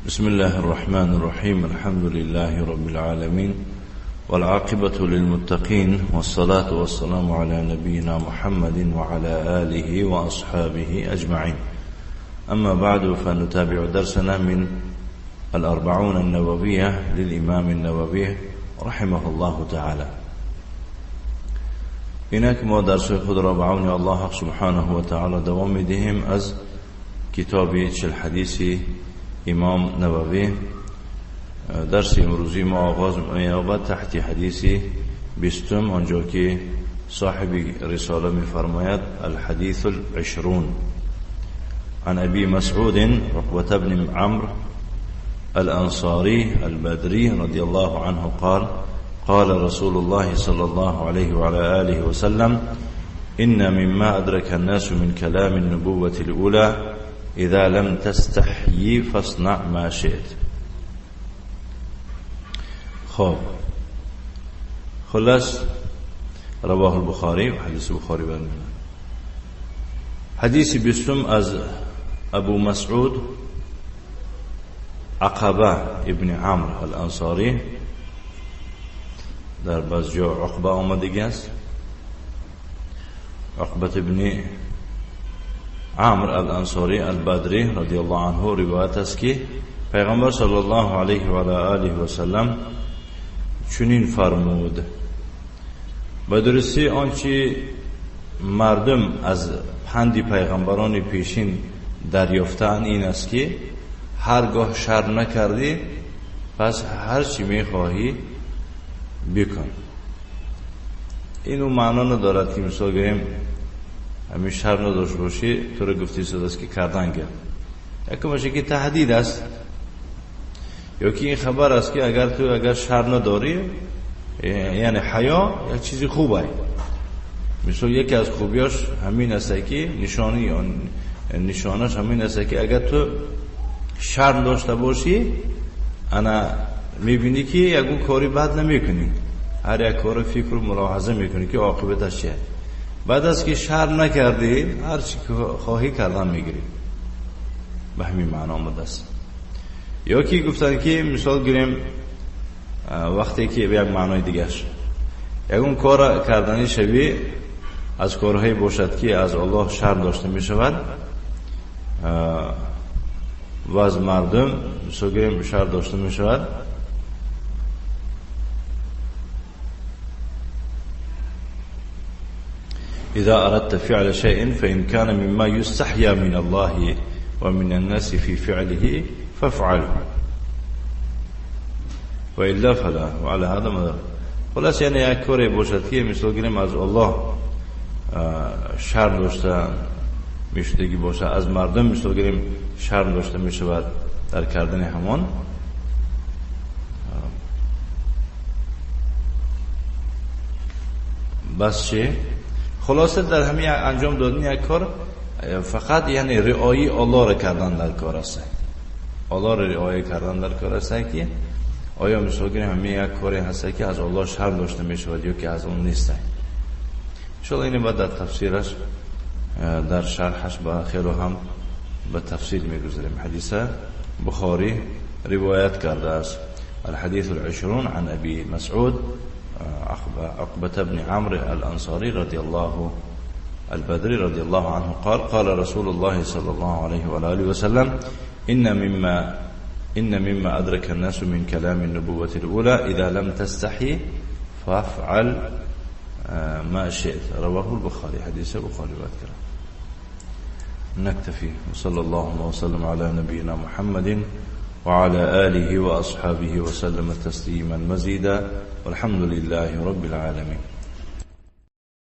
بسم الله الرحمن الرحيم. الحمد لله رب العالمين، والعاقبة للمتقين، والصلاة والسلام على نبينا محمد وعلى آله وأصحابه أجمعين. أما بعد، فنتابع درسنا من الأربعون النووية للإمام النووي رحمه الله تعالى. اینک ما درس خود را به عون الله سبحانه و تعالی دوام می‌دهیم از کتاب 40 حدیث امام نووی. درس امروزی ما آغاز می‌یابد تحت حدیث 20، آنجا که صاحب رساله می‌فرماید: الحديث العشرون عن أبي مسعود عقبة بن عمرو الأنصاري البدري رضي الله عنه قال: قال رسول الله صلى الله عليه وعلى آله وسلم: إن مما أدرك الناس من كلام النبوة الأولى إذا لم تستحيي فاصنع ما شئت. خب خلاص، رواه البخاري و حدیث بخاری برمی‌آید. حدیث 20 از ابو مسعود عقبه ابن عمرو الانصاری، در بعض جا عقبه آمده است، عقبه ابن عمرو الانصاری البدری رضی الله عنه روایت است که پیغمبر صلی الله علیه و آله و سلم چنین فرمود: به درستی آنچه مردم از پند پیغمبران پیشین دریافتند این است که هرگاه شرم نکردی پس هر چی میخواهی بکن. اینو معنا ندارد که مثال گوییم همین شرم نداشت باشی تو رو گفتی شده است که کردن کرد. یکی باشه که تهدید است، یا که این خبر است که اگر تو اگر شرم نداری، یعنی حیا یک چیزی خوبه. مثل یکی از خوبیاش همین است که نشانی نشانش همین است که اگر تو شرم داشته باشی، انا میبینی که یکون کاری بد نمیکنی، هر یک کار فکر و ملاحظه میکنی که عاقبتش چیه. بعد از که شرم نکردی هر چی که خواهی کردن میگیری. به همین معنا آمده است. یا که گفتن که مثال گیریم وقتی که به یک معنای دیگرش یکون کار کردنی شوی از کارهایی باشد که از الله شرم داشته میشود و از مردم مثال گیریم شرم داشته میشود، إذا أردت فعل شيء فإن كان مما يستحيا من الله ومن الناس في فعله فافعله وإلا فلا. وعلى هذا مدار. خلاص، یعنی یک کاری باشد که مثل گیریم از الله شرم داشته میشدگی باشه، از مردم مثل گیریم شرم داشته میشود در کردن همان. بس چه؟ خلاصه در همین انجام دادن یک کار فقط یعنی رعایه الله را کردن در کار است. الله را رعایه کردن در کار است که آیا مثال گیریم همین یک کاری هست که از الله شرم داشته می شود یا که از اون نیست. انشاءالله اینو بعد در تفسیرش در شرحش با خیلی هم به تفصیل میگذاریم. حدیث بخاری روایت کرده است. الحديث العشرون عن أبي مسعود عقبة بن عمرو الأنصاري رضي الله البدري رضي الله عنه قال: قال رسول الله صلى الله عليه وآله وسلم: إن مما أدرك الناس من كلام النبوة الأولى إذا لم تستحي فافعل ما شئت. رواه البخاري. حديث البخاري. نكتفي، وصلى الله وسلم على نبينا محمد وعلى آله وأصحابه وسلم تسليما مزيدا، والحمد لله رب العالمين.